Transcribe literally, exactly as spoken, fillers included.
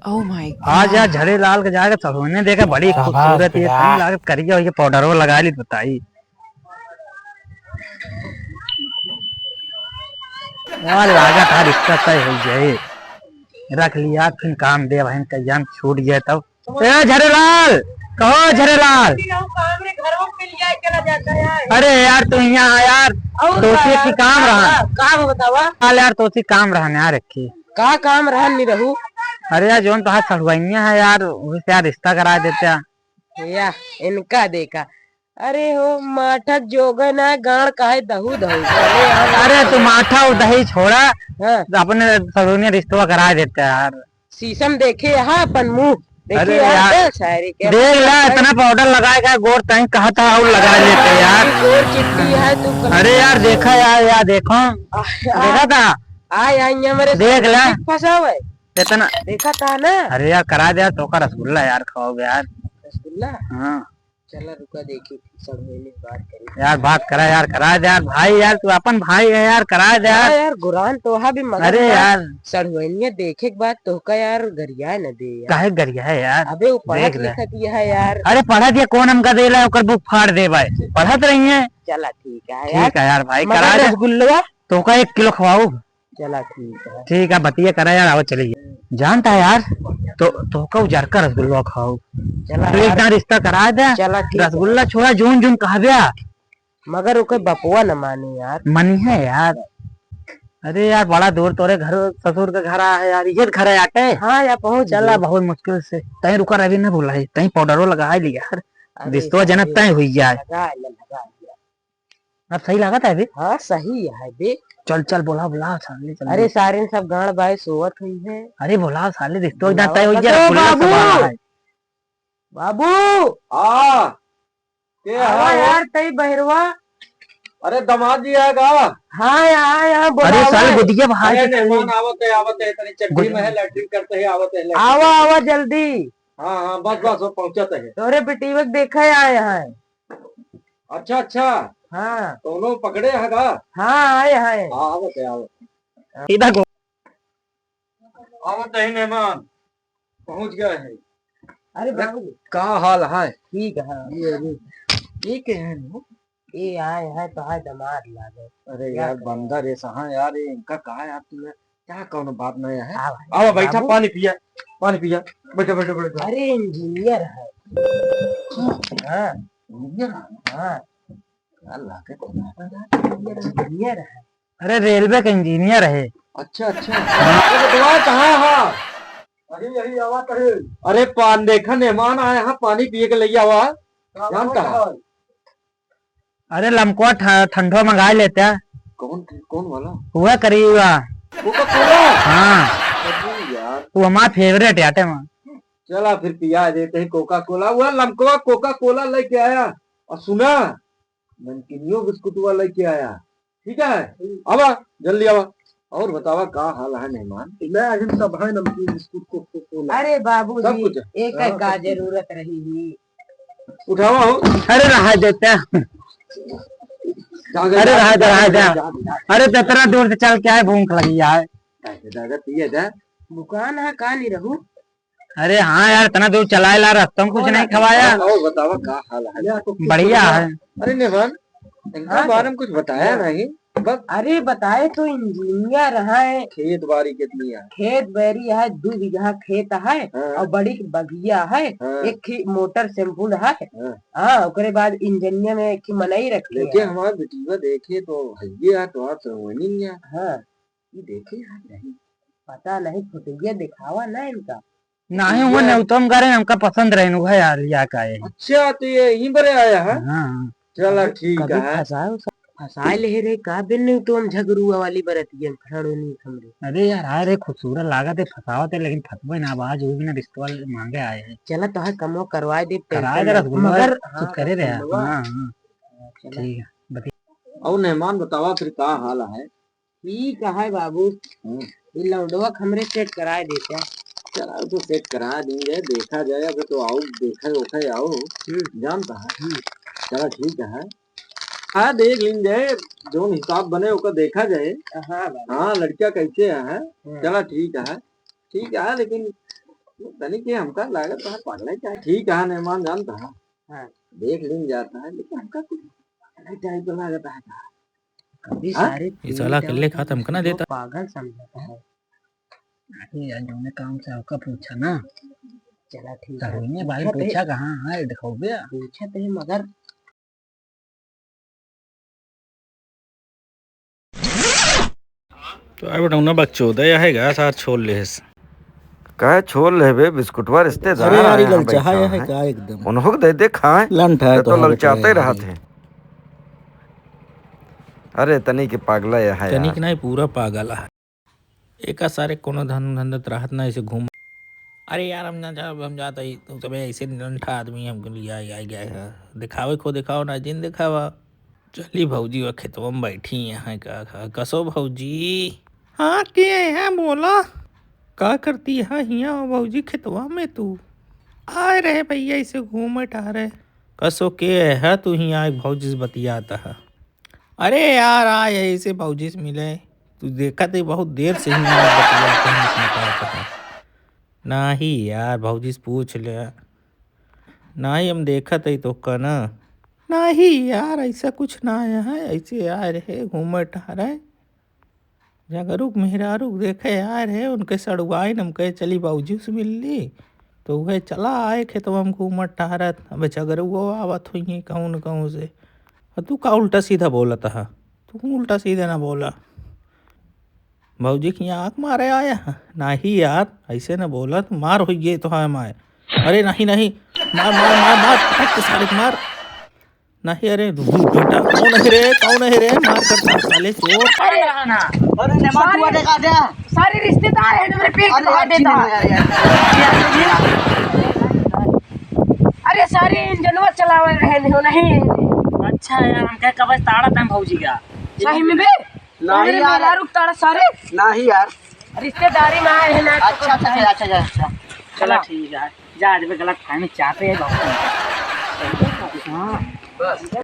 Oh my आज यार God। झरेलाल के जाके सलोने देखे, बड़ी शाबाश खूबसूरत ये बेटा। सही लागत, करिया ये पाउडरो लगा ली बताई। यार लागत है रिश्ता तय हो जाए, रख लिया फिर काम दे बहन का जान छूट गया तब। ए झरेलाल, कहो झरेलाल। अरे यार तू यहाँ आ यार, और तोसे का एक यार? काम रहा। का, का बतावा? चल यार तोसे काम रहा ना रखे। का काम रहा नहीं रहू? अरे यार जोन तोहार सड़ुआइया है यार, उसे यार रिश्ता करा देते हैं। या इनका देखा। अरे हो माठा जोगे ना गाड़ काहे दहू दहू। अरे तू माठा और दही छोड़ा, हाँ। अपने सलोनिया रिश्तवा करा देते हैं यार। शीशम देखे यहाँ अपन मुंह। देखे अरे यहाँ यार, तो शायरी के देख ले, इतना पाउडर लगाएगा, गोर तई कहत है और लगा लेते यार। गोर चिट्टी है तू कहाँ अरे यार, देखा यार, यार देखो, आ, देखा था? आ, यहाँ, यहाँ मेरे देख ले। फंसा हुआ है। इतना देखा था ना? अरे यार, करा दे यार, तोका रसगुल्ला यार खवाओगे यार। रसगुल्ला? हाँ। चला रुका देखी, सब मिले बात करी। यार बात करा यार, करा दे यार भाई, यार तू अपन भाई है यार, करा दे हाँ यार। यार, गुरान तोहा भी मगर अरे यार, यार। सड़ुआइनिया देखे के बाद तोहका यार गरिया न दे यार। काहे गरिया है यार? अबे वो पढ़त देख ले। लिखत यह है यार। अरे पढ़त ये कौन हमका दे रहा है, ओकर बुक फाड़ दे भाई। पढ़त रही है। चला ठीक है यार। ठीक है यार भाई, मगर करा दे। रसगुल्लवा? तोहका एक किलो खवाऊ। चला ठीक है। ठीक है, बतिया करा यार, आओ चलिए। जानता है यार, तो, तोहका उजरका रसगुल्ला खाओ। चला तू एक यार। दान रिश्ता करा दे। चला ठीक है। रसगुल्ला छोड़ा, जोन जोन कहब्या। मगर ओके बपुआ न मानी यार। मनी है यार। अरे यार, बड़ा दूर तोरे घर, ससुर के घर आ है यार, ये घर है आटे। हाँ यार, पहुँच चला, गए। बहुत मुश्किल से। तई रुका, रवि न बुलाई, तई पाउडरो लगा लिया यार। अरे रिश्तवा जना भाई, तय हुई जाए। लगा ले, लगा ले। अब सही लागत है बे? हाँ, सही है बे। चल, चल, बोला, बोला, साले, चल। अरे, सारे सब गांड बाय सोवत हुई है। अरे, बोला, साले, रिश्तो एकदम बुलावा तय हो तो गया, रसगुल्ला बाबू। सब आ रहा है। बाबू। हाँ। के आवा है वो? यार, तई बहरवा। अरे, दामाद जी आएगा। हाँ, यहाँ, यहाँ, अरे, बोलावा साले, है। गुदिया बाहर अरे, से मेहमान आवत है, आवत है, तनी चड्डी में है, लैट्रिन करते हैं, आवत है, लैट्रिन आवा, करते हैं। आवा, जल्दी। हाँ, हाँ, बस, बस, वो पहुँचत है। तोरे बेटीवा के देखा है, आए हैं। अच्छा, अच्छा। हाँ। कौनो पकड़े है का? हाँ, आए हैं। हाँ, आवत है, आवत है। इधर को। आवत है मेहमान, पहुँच गए हैं। अरे अरे, बाबू। का हाल है? ठीक है। ये, ये, ये के हैं वो? ये आए हैं तो है दामाद लागे। अरे क्या यार, करें? बंदर है सहा यार, ये इनका का है यार, तू यार, क्या कौनो बात नहीं है? हाँ भाई। आओ, बैठा, बाबू। पानी पिया, पानी पिया, बैठो, बैठो, बैठो। अरे, इंजीनियर है। हाँ। इंजीनियर है? हाँ। यार, लागे तो इंजीनियर है। अरे, रेलवे का इंजीनियर है। अच्छा, अच्छा। हाँ। अरे, बेटवा, कहाँ है? अरे, यही आवा करे। अरे, पान देखा, मेहमान आए हैं, पानी पिए के लिए आवा। हाँ, जानता कौन है? है? अरे लमकवा ठ-, ठंडो मंगाए लेते हैं। कौन, कौन वाला? हुआ करी हुआ। कोका कोला? हाँ। अरे यार। वो हमारा फेवरेट है आटे में। चला फिर पिया देते हैं कोका कोला। वह लमकवा कोका कोला लेके आया। और सुना, नमकीनियो बिस्कुटवा लेके आया। ठीक है? आवा, जल्दी आवा। और बतावा का हाल है मेहमान? मैं अभी सब है नमकीन बिस्कुट कोका कोला। अरे बाबूजी, सब कुछ है। एक हाँ, का सब कुछ है। जरूरत रही ही। उठावा हो। अरे रहा देते हैं। जा, जा, अरे जा, रहा दे, जा, रहा जा, दे। जा, जा। अरे तो इतना दूर से चल के आए, भूख लगी है। जा, जा, जा, पिए जा। दुकान है, का नहीं रहू? अरे हाँ यार, इतना दूर चलाए ला, रास्ता में कुछ नहीं खवाया। और बतावा का हाल है? या तो कुछ बढ़िया बोला। है। अरे मेहमान, इनका हाँ बारे सर। में कुछ बताया हाँ। नहीं। बस। अरे बताए तो इंजीनियर है। खेत बाड़ी कितनी है? खेत बाड़ी है, दो बीघा खेत है हाँ। और बड़ी बगिया है, हाँ। एक ही मोटर शैम्पूल है। हाँ। हाँ, ओकरे बाद इंजीनियर में एक ही मनई रखे लेकिन है। हमार बेटिया देखे तो है यार, तो आप श्रवणी है। हाँ। ये देखे यार नहीं। पता नहीं, फोटोइया दिखावा ना इनका। नहीं, वो ये नेवतम करे, हमका पसंद रहे, वह यार, या का है। अच्छा, तो ये यहीं पर आया है? हाँ। चला, कभी, ठीक कभी है। फंसाए उसा-, फंसाए ले रे, का बिन नहीं तो हम झगरुआ वाली बरतिया में खड़ो नहीं हमरे। अरे यार, हाय रे, खूबसूरत लागत है, फंसावत है, लेकिन फंसबे ना, अब आज वो भी ना रिश्ते वाले मांगे आए हैं। चला, तो है कमो करवाए दे, कराए tension दे ना। रसगुल्ला, मगर, कुछ हाँ, करे रहे। रसगुल्ला। हाँ, हाँ। चला। ठीक है, बता। और मेहमान बतावा फिर का हाल है? ठीक है बाबू, हम्म। ये लौंडवा के हमरे सेट कराए देते। चला, तो सेट करा देंगे, देखा जाए, अबे तो आओ, देखे ओखे आओ, हम्म। जानता है। हम्म। चला, ठीक है। हाँ, देख लेंगे, जो हिसाब बने, ओका देखा जाए। हाँ, बाबू। हाँ, लड़किया कैसे है? हम्म। चला, ठीक है, ठीक है, लेकिन तनी के हमका लागत है पागल है क्या? ठीक है, मेहमान जानता है। हाँ। देख लेन जाता है, लेकिन हमका कुछ अलग टाइप का लागत है का? कभी हाँ? सारे ये साला अकेले खाता हमका ना देता। पागल समझता है। अरे यार, जौने काम से आपका पूछा ना। चला ठीक है। तरुण ने भाई पूछा कहाँ है, दिखाओ बे। पूछा तो है, मगर तो आए बेटा, उन्हें बकचोदा या है गा, सार छोल लेहस। काहे छोल लेबे, बिस्कुटवा रिश्तेदार अरे यार, आए हैं, ललचाहा बैठा है हैं। का एकदम? उन्हों को दे दे खाए। लंठा है तो तो ललचाते रहत है। अरे तनी के पागला या है तनी यार। के नहीं, पूरा पागल है। एका सारे कोनो धन धंधा त रहत ना, ऐसे घूम। अरे यार, हम ना जाब, हम जात हई, तू तबे ऐसे लंठा आदमी हमको लिया आ गया है। दिखावे को दिखाओ ना, जिन दिखावा। चली भौजी, वो खेतवा में बैठी हैं, का, का, कसो भौजी? हाँ, के है, बोला? का करती है हियाँ भौजी खेतवा में तू? आए रहे भैया, ऐसे घूमे टहरे। कसो के है, तू हियाँ एक भौजी से बतियाता है? अरे यार, आए है ऐसे भौजी से मिले। तू देखत है, बहुत देर से ही ना बतियाते हैं, इसमें का पता। नाही यार, भौजी से पूछ ले। नाही, हम देखत है तो का ना। नाही यार, ऐसा कुछ ना आया है, ऐसे आए रहे, घूमे टहरे। झगरुक मेहरारुक देखे आए रहे, उनके सड़ुआइन, हम कहे चली भौजी से मिल ली। तो वह चला आए खेतवा में घूमत टहरत। अब झगरुओ आवत हुई कहूँ न कहूँ से। और तू का उल्टा सीधा बोलत हा? तू उल्टा सीधा ना बोला। भौजी की आँख मारे आया? नाही यार, ऐसे ना बोलत, मार होइए तो है माए। अरे नहीं, नहीं, मार, मार, मार, मार, पटक के सारे के मार। नहीं, अरे, रुक बेटा, कौन है रे, कौन है रे, मार करता साले चोर। अरे, अरे, ने मार, तू सारे, देखा दे। सारे रिश्तेदार हैं, मेरे पेट अरे, भर यार, देता। चिन्ह यार, यार। अरे, सारे इंजनवा चलावे रहे हो, नहीं। अच्छा यार, हम कहे कब ताड़ा तम भौजी का। सही में बे? नहीं अरे, यार। मेहरारू ताड़ा सारे। नहीं यार। रिश्तेदारी में आए हैं ना, तो अच्छा, अच्छा, अच्छा, अच्छा, अच्छा। चला ठीक है, जा, आज भी गलत फहमी चाहते हैं बाबू। हाँ। बस।